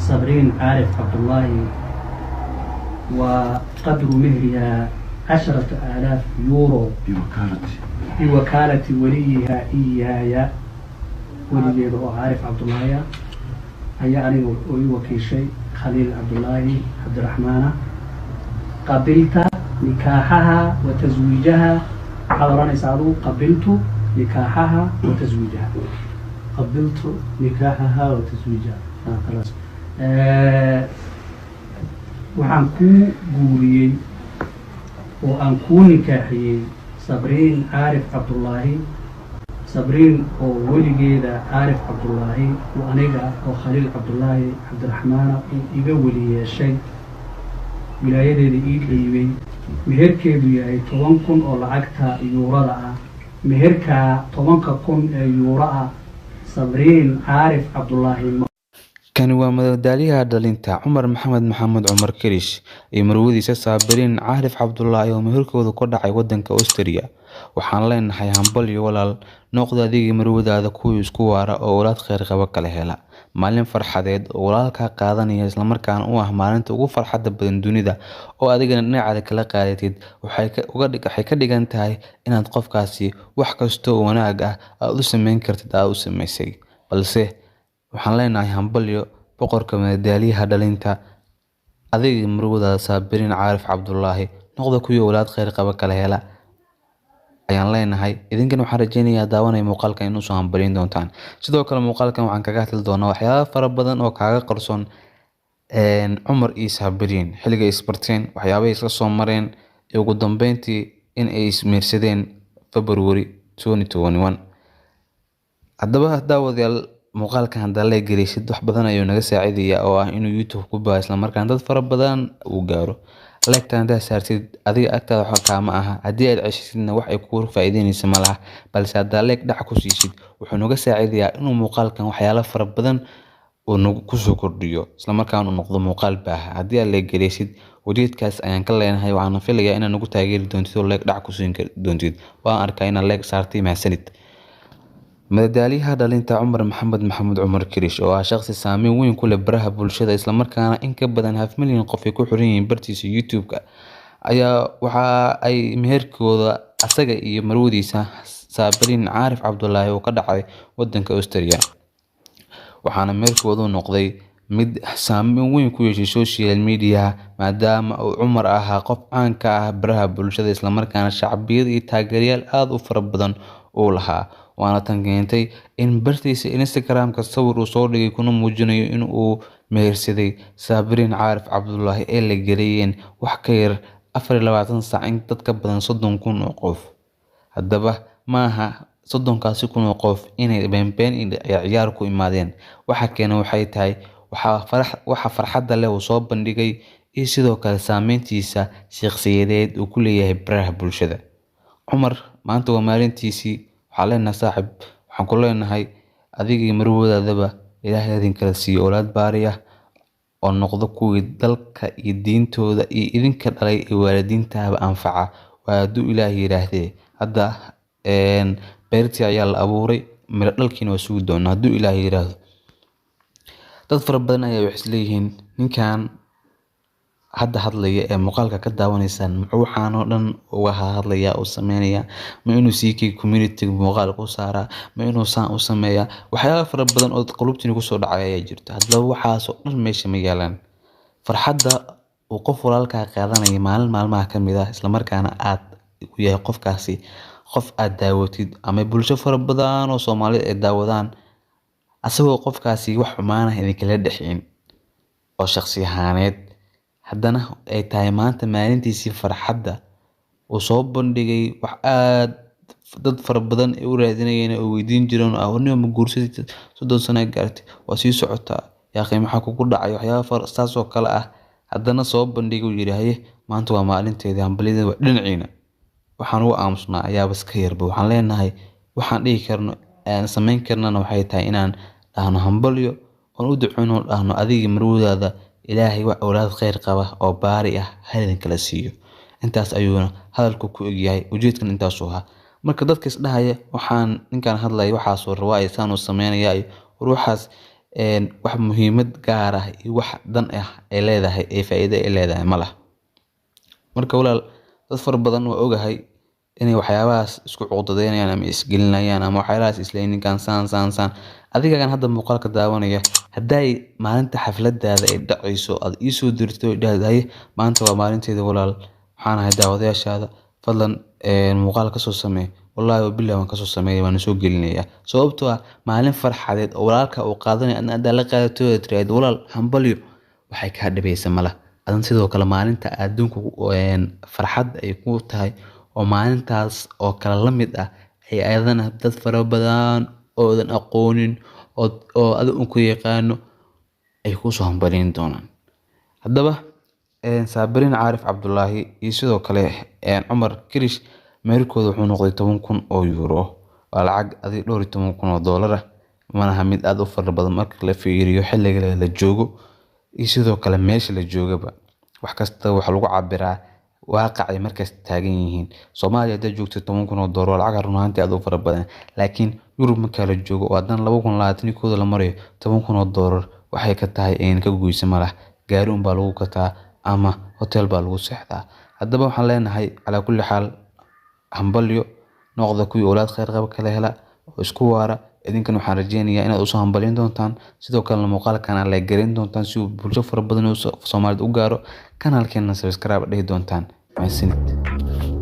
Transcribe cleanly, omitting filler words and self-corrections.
Sabriin Caarif Cabdullaahi wa qadru mehriha 10,000 euro biwakaalati waliyiha iyaaya, weligeeda oo Caarif Cabdullaahi ah ayaa aniga oo ii wakiishay, Khaliil Cabdullaahi Cabdiraxmaana. Qabilta nikaaxaha wa taswiijaha? Waxaad odhanaysaa adigu: qabiltu nikaaxaha wa taswiijaha. Qabiltu nikaaxaha wa taswiijaha. Ah, khalaas. Waxaan kuu guuriyey oo aan kuu nikaaxiyey Sabriin Caarif Cabdullaahi, Sabriin oo weligeeda Caarif Cabdullaahi uu aniga oo Khaliil Cabdullaahi Cabdiraxmaana uu iga weli yeeshay, wilaayadeeda ii dhiibay, meherkeedu yahay 10,000 oo lacagta yuurada ah. Meherkaa 10,000 ee yuuro ah, Sabriin Caarif Cabdullaahi. Kani waa madadaalyaha dhalinta Cumar Maxamed Maxamed Cumar Karish iyo marwadiisa Saabiriin Caarif Cabdulaahi oo meherkooda ku dhacay wadanka Austria. Waxaan leenahay hambalyo walaal, noqda adiga marwadaada kuwii isku waara oo awlaad kheyr qaba kala hela. Maalin farxadeed oo walaalkaa qaadanaya islamarkaana u ah maalinta ugu farxadda badan dunida oo adigana dhinacaada kala qaadatid, waxay ka dhigan tahay inaad qofkaasi wax kasta oo wanaag ah aad u sameyn kartid aad u samaysay. Balse waxaan leenahay hambalyo boqorka madadaalyaha dhalinta, adiga marwadaada Saabiriin Caarif Cabdulaahi, noqda kuwii awlaad kheyr qaba kala hela ayaan leenahay. Idinkana waxaan rajeynayaa daawanaya muuqaalkan inuu soo hambalyin doontaan. Sidoo kale muuqaalkan waxaan kaga hadli doonaa waxyaabo fara badan oo kaaga qarsoon Cumar iyo Saabiriin, xilliga ay isbarteen, waxyaabahay isla soo mareen iyo ugu dambeyntii in ay ismehersadeen February 2021. Haddaba daawadayaal, muuqaalkan haddaa la geliysid wax badan ayuu naga saacidayaa oo ah inuu YouTube ku baaho islamarkaana dad fara badan uu gaaro. Like-tan haddaa saartid, adiga agtaada waxba kaama aha, haddii aad ceshisidna wax ay kuu faa'iideynaysa ma laha. Balse haddaa like dhac ku siisid, wuxuu naga saacidayaa inuu muuqaalkan waxyaalo fara badan uu nagu kusoo kordhiyo islamarkaana uu noqdo muuqaal baaha. Haddii aad like geliysid, ujeedkaas ayaan ka leenahay. Waxaana filayaa inaad nagu taageeri doontid oo like dhac ku siin doontid. Waan arkaa inaad like saartay, mahadsanid. Madadaalyaha dhalinta Cumar Maxamed Maxamed Cumar Karish oo ah shaqsi saameyn weyn ku leh baraha bulshada islamarkaana in ka badan half milyan qof ay ku xiran yihiin bartiisa YouTube-ka ayaa waxa ay meherkooda asaga iyo marwadiisa Saabiriin Caarif Cabdulaahi uu ka dhacay wadanka Austria. Waxaana meherkoodu noqday mid saameyn weyn ku yeeshay social media, maadaama uu Cumar ahaa qof caan ka ah baraha bulshada islamarkaana shacbiyad iyo taageerayaal aad u fara badan uu lahaa. Waana tan keentay in bartiisa Instagram-ka sawir uu soo dhigay kuna muujinayo in uu mehersaday Saabiriin Caarif Cabdulaahi ee la geliyeen wax ka yar 24 saac in dad ka badan 30,000 oo qof. Haddaba maaha 30-kaasi kun oo qof inay beenbeen iyo ciyaar ku imaadeen. Waxa keenay waxay tahay waxa farxadda leh uu soo bandhigay iyo sidoo kale saameyntiisa shakhsiyadeed uu ku leeyahay baraha bulshada. Cumar maanta waa maalintiisii. Waxaan leenahay saaxib, waxaan ku leenahay adiga iyo marwadaadaba Ilaahay idin kala siiyo awlaad baari ah oo noqdo kuwii dalka iyo diintooda iyo idinka dhalay ee waalidiintaaba anfaca. Waa hadduu Ilaahay yiraahdee. Hadda beertii ayaa la abuuray, miro dhalkiina waa sugi doonaa hadduu Ilaahay yiraahdo. Dad fara badan ayaa waxay isleeyihiin ninkan hadda hadlaya ee muuqaalka ka daawanaysaan muxuu waxaan oo dhan uga hadlayaa oo sameynaya? Ma inuu CK community muuqaal ku saaraa? Ma inuu saan u sameeyaa? Waxyaabo fara badan oo qulubtiina kusoo dhacay ayaa jirta. Haddaba waxaas oo dhan meesha ma yaalaan. Farxadda uu qof walaalkaa qaadanaya maalin maalmaha ka mid ah, islamarkaana aad u yahay qofkaasi qof aad daawatid ama bulsho fara badan oo Soomaalida ay daawadaan, asagoo qofkaasi wax xumaan ah idinkala dhexin oo shakhsi ahaaneed, haddana ay tahay maanta maalintiisii farxadda uu soo bandhigay wax aad dad fara badan ay u raadinayeen oo weydiin jireen oo ah: "Warniyow, ma guursatid? 30 sano gaartay, waa sii socotaa, yaa maxaa kugu dhacay?" Waxyaabo saas oo kale ah haddana soo bandhigay uu yidhi: "Haye, maanta waa maalinteedii, hambalyada waa dhinaciina." Waxaan ugu aamusnaa ayaaba iska yarba. Waxaan leenahay, waxaan dhihi karno aan samayn karnana waxay tahay inaan dhahno hambalyo oon u duceyno, dhahno adiga marwadaada Ilaahay wax awlaad kheyr qaba oo baari ah ha idin kala siiyo. Intaas ayuuna hadalku ku egyahay, ujeedkan intaasuu ahaa. Marka dadka isdhahaya waxaan ninkan hadlaya waxaasuu rabaa iyo saan uu sameynaya iyo war waxaas Wax muhiimad gaar ah iyo wax dan ah ay leedahay ee faa'iido ay leedahay ma laha. Marka walaal, dad fara badan waa ogahay inay waxyaabahaas isku cuqdadeynayaan ama isgelinayaan ama waxyaalahaas isleeyihiin ninkan saan saan saan. Adigagan hadda muuqaalka daawanaya, hadday maalinta xafladaada ay dhacayso aad ii soo dirto oo dhahdo, "Haye, maanta waa maalinteeda walaal, waxaan ahay daawadayaashaada, fadlan muuqaal kasoo samee," wallahi wa billahi waan kasoo sameeyay, waana soo gelinayaa. Sababtoo ah maalin farxadeed oo walaalka uu qaadanayo adna haddaa la qaadato oo tiraahdo, "Walaal, hambalyo," waxay kaa dhibaysa malaha. Adan sidoo kale maalinta adduunka farxad ay ku tahay oo maalintaas oo kale la mid ah ay ayadana dad fara badan oodan aqoonin oo adiga un ku yaqaano ay kusoo hambalyeyn doonaan. Haddaba Saabiriin Caarif Cabdullaahi iyo sidoo kale Cumar Kirish meherkooda wuxuu noqday 10,000 oo euro. Waa lacag adig dhowr iyo toban kun oo doolar ah. Malaha mid aad u fara badan marka la fiiriyo xilliga la joogo iyo sidoo kale meesha la joogaba. Wax kasta waxaa lagu cabiraa waaqac ay markaas taagan yihiin. Soomaaliya haddaad joogto, 10,000 oo doolar waa lacag run ahaantii aad u fara badan, laakiin Yurub marka la joogo oo haddana 2021 la marayo, 10,000 oo doolar waxay ka tahay in ka goysa malaha. Gaari un baa lagu gataa ama hotel baa lagu seexdaa. Haddaba waxaan leenahay, calaa kulli xaal, hambalyo. Noqda kuwii owlaad khayr qaba kala hela oo isku waara. Idinkana waxaan rajeynayaa inaad usoo hambalyin doontaan, sidoo kalena muuqaalkan aad like gareyn doontaan si uu bulsho fara badan oo Soomaalida u gaaro, kanaalkeena subscribe dhihi doontaan. Mahadsanid.